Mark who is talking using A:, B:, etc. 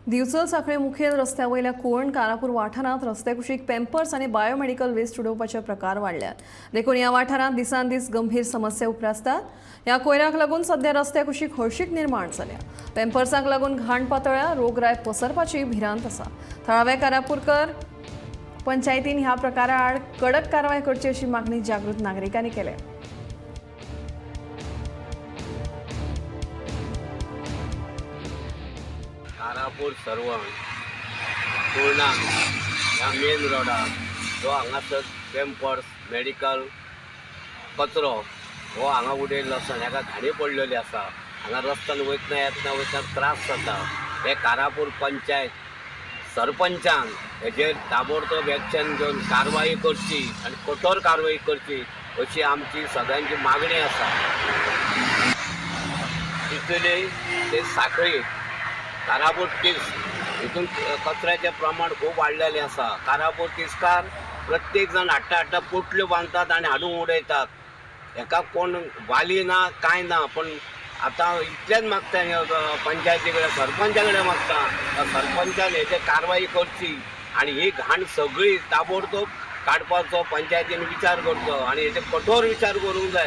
A: दिवचल सांखळे मुखेल रस्त्या वयल्या कुवण कारापूर वाठारांत रस्त्या कुशीक पेम्पर्स आनी बायोमेडिकल वेस्ट उडोवपाचे प्रकार वाडल्यात. देखून ह्या वाठारांत दिसान दीस गंभीर समस्या उप्रासतात. ह्या कोयराक लागून सध्या रस्त्या कुशीक हळशीक निर्माण जाल्या. पेम्पर्सांक लागून घाण पातळ्या, रोगराय पसरपाची भिरांत आसा. थळाव्या कारापूरकर पंचायतीन ह्या प्रकारा आड कडक कारवाय करची अशी मागणी जागृत नागरिकांनी केल्या.
B: कारापूर सर्वण पूर्णा ह्या मेन रोडार जो हांगासर पेम्पर्स मेडिकल कचरो हो हांगा उडयल्लो आसा आनी हाका घाणी पडलेली आसा. हांगा रस्त्यान वयतना येतना वयतना त्रास जाता. हे कारापूर पंचायत सरपंचान हेजेर ताबडतोब एक्शन घेवन कारवाई करची आनी कठोर कारवाई करची अशी आमची सगळ्यांची मागणी आसा. तितले ते साखळी कारापूर तीस हितून कचऱ्याचें प्रमाण खूब वाडलेलें आसा. कारापूर तिस्कार प्रत्येक जाण हाडटा हाडटा पोटल्यो बांदतात आनी हाडून उडयतात. हेका कोण वाली ना कांय ना. पूण आतां इतलेंच मागता पंचायती कडेन, सरपंचा कडेन मागता, सरपंचान हेचेर कारवाई करची आनी ही घाण सगळी ताबडतोब काडपाचो पंचायतीन विचार करचो आनी हेचेर कठोर विचार करूंक जाय.